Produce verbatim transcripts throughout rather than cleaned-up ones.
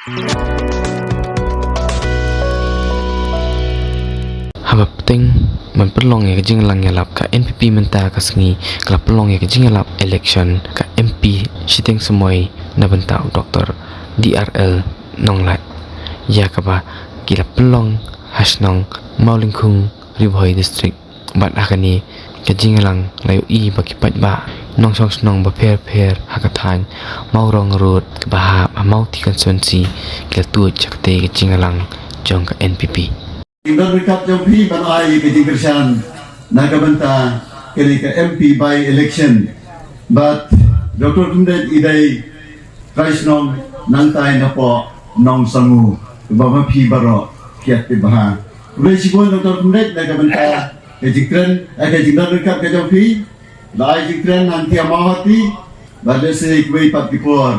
Haba pteng ban pynlong ïa ka jingïalang ïalap, ka N P P mynta ka sngi ka la pynlong ïa ka jingïalap election ka M P shiteng samoi na bynta u Doctor D R L Nonglait, ïa kaba ki la pynlong ha shnong Mawlyngkhung, Ri Bhoi District. Bad ha kane ka jingïalang la ïohi ba ki paidbah nongshong shnong bapher bapher ha ka thaiñ Mawrong Road kaba hap ha Mawti constituency ki la tuid sha katei ka jingïalang jong ka N P P. Jingdon ryngkat jong phi ban ai ka jingkyrshan na ka bynta kane ka M P by election. Bad Doctor Khymdeit i dei trai shnong nangtai napoh Nongsangu, kaba ma phi baroh ki ïa tip bha. Khublei shibun Doctor Khymdeit na ka bynta ka jingkren, eh, ka jingdon ryngkat ka jong phi. La ai jingkren hangtei ha Mawhati, bad lehse kiwei pat ki por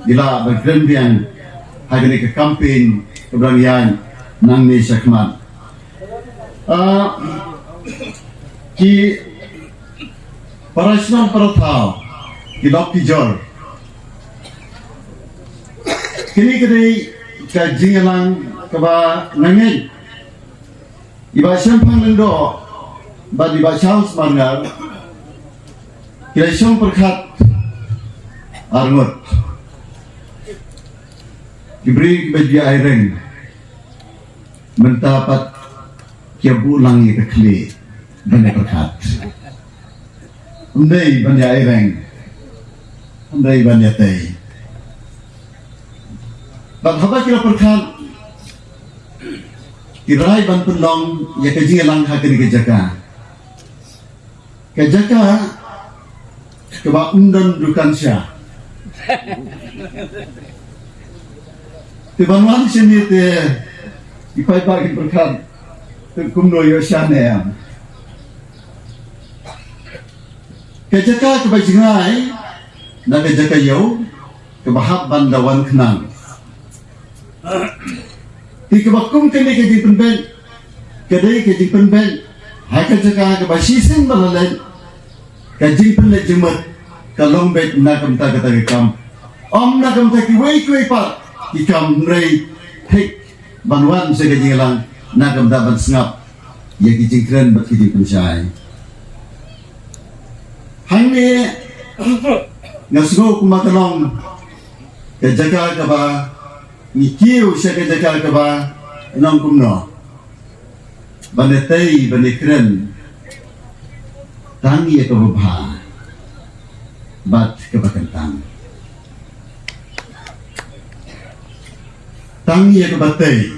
ngi lah ban kren biang ha kane ka campaign kaba dang ïaid nangne shakhmat. Ah, ki para shnong para thaw, ki lok ki jor. Kine ki dei ka jingïalang kaba nga ngeit i Bah Shemphang Lyngdoh bad i Bah Charles Marngar ki la shong pyrkhat arngut. Ki briew kiba ju ïa aireng. Mynta pat ki ïa buh lang ïa ka khlieh ban ïa pyrkhat. Ym dei ban ïa aireng, ym dei ban ïa tei. Bad haba ki la pyrkhat, ki rai ban pynlong ïa ka jingïalang ha kane ka jaka. Ka jaka kaba ym don dukan sha. Te ban wan shane te i paidbah kin pyrkhat te kumno ïoh sha ne em. Ka jaka kaba jngai na ka jaka ïew kaba hap ban da wan khnang. Te kaba kum kane ka jingpynbeit ka dei ka jingpynbeit ha ka jaka kaba shisien ba la leit. Ka jingpynleit jingmut ka long beit na ka bynta kata ka kam, ym na ka bynta kiwei kiwei pat ki kam. Hynrei thik ban wan sha ka jingïalang na ka bynta ban sngap ïa ki jingkren bad ki jingpynshai. Hangne nga sngew kumba ka long ka jaka kaba ngi kiew sha ka jaka kaba nang kumno. Ban ïa tei ban ïa kren tang ïa kaba bha bad kaba kyntang. Tang ïa kaba tei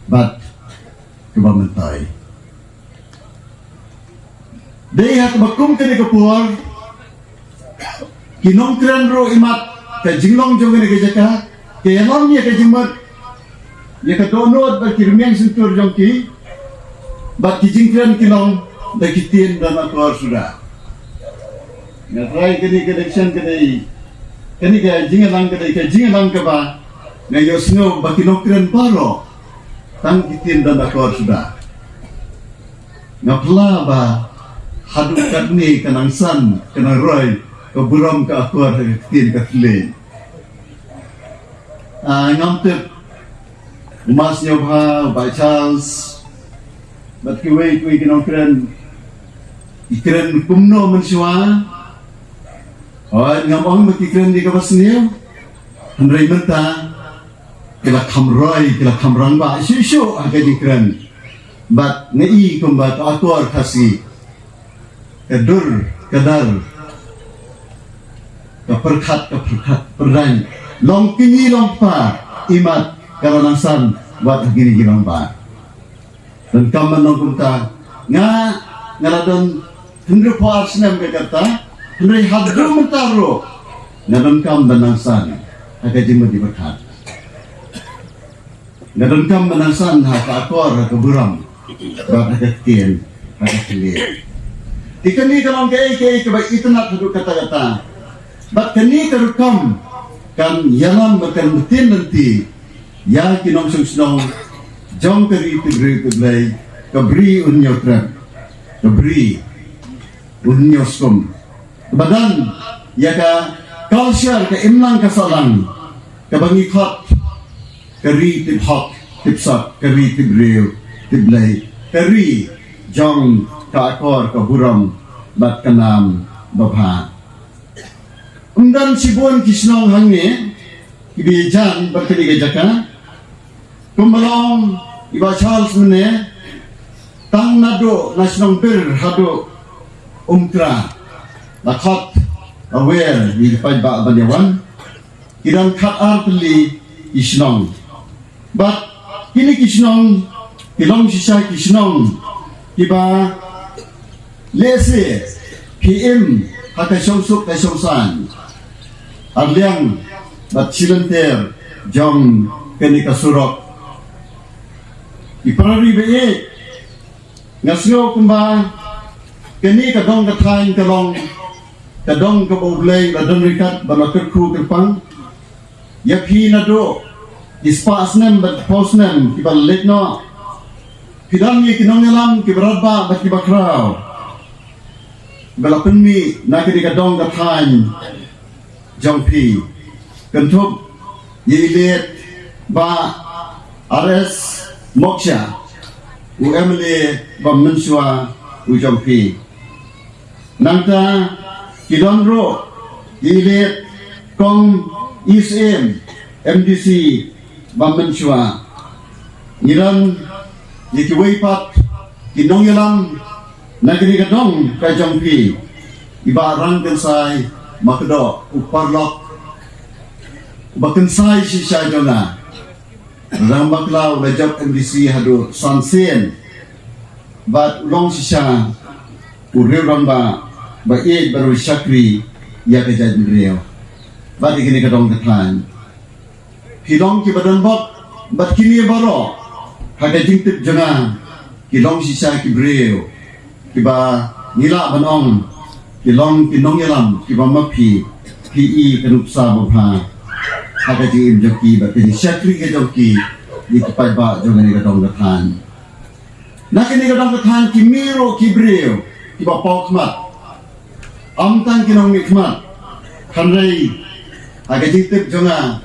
bad kaba myntoi. Dei ha kaba kum kane ka por ki nongkren ruh imat ka jinglong jong kane ka jaka ka ïalam ïa ka jingmut ïa ka dohnud bad ki rmiang shyntur jong ki bad ki jingkren ki long da ki ktien don akor suda. Nga trai kane ka election ka dei kane ka jingïalang ka dei ka jingïalang kaba nga ïohsngew ba ki nongkren baroh tang ki ktien don akor suda. Nga pla ba haduh katne ka nang san ka nang roi ka burom ka akor ha ka ktien ka thlieñ. Ah, ngam tip u Mas Nyobha, u Bah Charles bad kiwei kiwei ki nongkren ki kren kumno mynshuwa. Hooid, ngam ong ba ki kren ïa kaba sniew, hynrei mynta ki la kham roi, ki la kham rangbah shuh shuh ha ka jingkren. Bad nga i kumba ka akor Khasi ka dur ka dar ka pyrkhat ka pyrkhat pyrdain long kñi long pa imat ka la nang san wat ha kine ki rangbah. Donkam ban long kumta. Nga, nga la don hynriewphew ar snem ka rta, hynrei haduh mynta ruh nga donkam ban nang san ha ka jingmut jingpyrkhat. Nga donkam ban nang san ha ka akor, ha ka burom bad ha ka ktien, ha ka thlieñ. Te kane ka long kaei kaei kaba itynnat haduh katta katta. Bad kane ka rukom kan ïalam bad kan btin lynti ïa ki nongshong shnong jong ka ri ka briew ka Blei, ka Bri U Hynñiewtrep, ka Bri U Hynñiewskum. Kaba don ïa ka culture, ka imlang ka sahlang Kaba ngi khot ka ri tip hok, tip sot, ka ri tip briew, tip Blei, ka ri jong ka akor, ka burom bad ka nam babha. Ym don shibun ki shnong hangne kiba ïajan bad kane ka jaka. Kumba long i Bah Charles mynne, tang naduh na shnong Bir haduh Umkra, la khot, la wer ïa ki paidbah ban ïa wan. Ki don khat ar tylli ki shnong. Bad kine ki shnong ki long shisha ki shnong kiba lehse phi im ha ka shongsuk ka shongsaiñ, arliang bad shilynter jong kane ka surok. Ki para ri ba ïeit, nga sngew kumba kane ka dong ka thaiñ ka long ka dong kaba U Blei u la don ryngkat bad u la kyrkhu kyrpang ïa phi naduh ki spah snem bad phew snem kiba la leit noh. Phi don ïa ki nongïalam kiba radbah bad kiba khraw kiba la pynmih na kane ka dong ka thaiñ jong phi. Kynthup ïa i late Bah R S Moksha, u M L A ba mynshuwa u jong phi. Nangta ki don ruh ïa i late Kong Isem, M D C ba mynshuwa. Ngi don ïa kiwei pat ki nongïalam na kane ka dong ka jong phi, i Bah Rangkynsai Makdoh, u paralok ba kynsai shisha jong nga. Rangbah Khlaw u la jop M D C haduh san sien bad u long shisha u riew rangbah ba ïeit bad u shakri ïa ka jaitbynriew bad ïa kane ka dong ka thaiñ. Phi long kiba don bok bad kine baroh ha ka jingtip jong nga ki long shisha ki briew kiba ngi lah ban ong ki long ki nongïalam kiba ma phi, phi i ka nuksa babha ha ka jingim jong ki bad ka jingshakri ka jong ki ïa ki paidbah jong kane ka dong ka thaiñ. Na kane ka dong ka thaiñ ki mih ruh ki briew kiba paw khmat. Ym tang ki nongmihkhmat, hynrei ha ka jingtip jong nga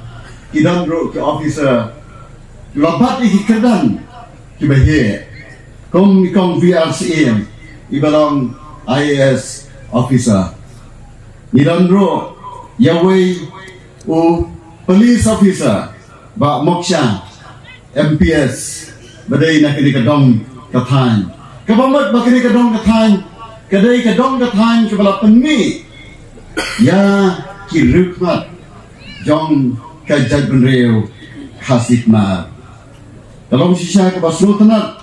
ki don ruh ki officer kiba bat ïa ki kyrdan kiba heh, kum i Kong V R Syiem iba long I A S officer. Ngi don ruh ïa uwei u police officer, Bah Moksha, M P S, ba dei na kane ka dong ka thaiñ. Kaba mut ba kane ka dong ka thaiñ ka dei ka dong ka thaiñ kaba la pynmih ïa ki riewkhmat jong ka jaitbynriew Khasi Khmar. Ka long shisha kaba sngewtynnat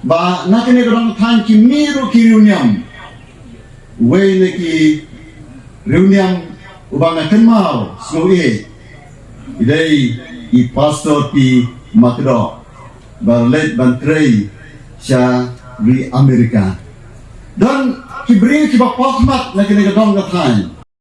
ba na kane ka dong ka thaiñ ki mih ruh ki riewniam. Uwei na ki riewniam uba nga kynmaw sngewbha i dei i Pastor P Makdoh ba la leit ban trei sha ri Amerika. Don ki briew kiba paw khmat na kane ka dong ka thaiñ.